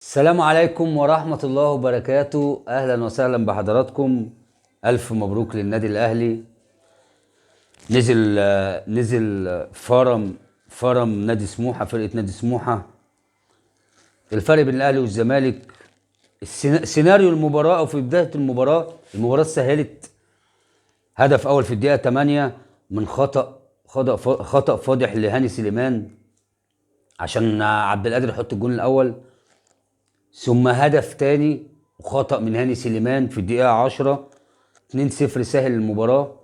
السلام عليكم ورحمة الله وبركاته. أهلا وسهلا بحضراتكم. ألف مبروك للنادي الأهلي. نزل فرم نادي سموحة، فرقة نادي سموحة. الفرق بين الأهلي والزمالك، سيناريو المباراة أو في بداية المباراة، المباراة سهلت. هدف أول في الدقيقة 8 من خطأ فاضح لهاني سليمان عشان عبد القادر يحط الجون الأول، ثم هدف تاني وخطأ من هاني سليمان في الدقيقة 10، 2-0 سهل المباراة.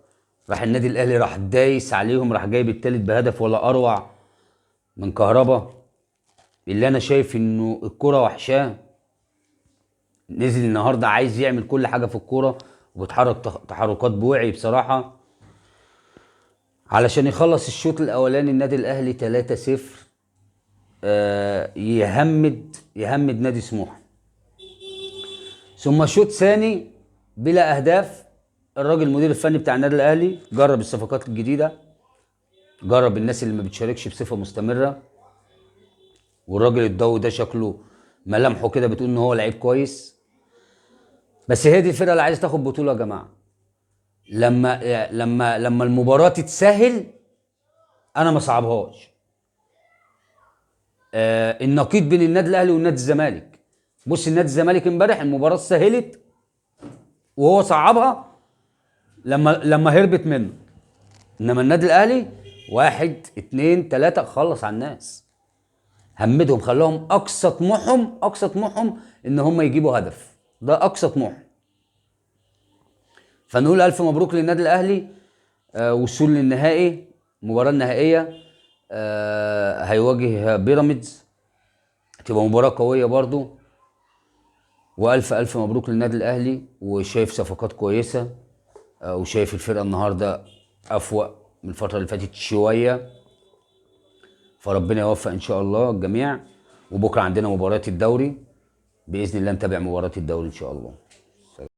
راح النادي الأهلي راح دايس عليهم، راح جايب التالت بهدف ولا أروع من كهربا، اللي أنا شايف إنه الكرة وحشاه. نزل النهاردة عايز يعمل كل حاجة في الكرة وبيتحرك تحركات بوعي بصراحة علشان يخلص الشوط الأولاني. النادي الأهلي 3-0، يهمد نادي سموحة. ثم شوط ثاني بلا أهداف. الراجل المدير الفني بتاع النادي الأهلي جرب الصفقات الجديدة، جرب الناس اللي ما بتشاركش بصفة مستمرة، والراجل الضوء ده شكله ملامحه كده بتقول إن هو لعيب كويس. بس هي دي الفرقة اللي عايزة تاخد بطولة يا جماعة. لما المباراة تتسهل أنا ما صعبهاش. النقيض بين النادي الأهلي والنادي الزمالك. بص النادي الزمالك امبارح المباراة سهلت وهو صعبها لما هربت منه، انما النادي الاهلي 1 2 3 خلص على الناس، همدهم، خلاهم اقصى طموحهم ان هم يجيبوا هدف، ده اقصى طموحهم. فنقول الف مبروك للنادي الاهلي، وصول للنهائي، المباراة النهائية، هيواجه بيراميدز، هتبقى مباراة قوية برضو. والف الف مبروك للنادي الاهلي، وشايف صفقات كويسة، وشايف الفرقة النهارده افوق من الفترة اللي فاتت شوية، فربنا يوفق ان شاء الله الجميع. وبكره عندنا مباراة الدوري باذن الله، نتابع مباراة الدوري ان شاء الله.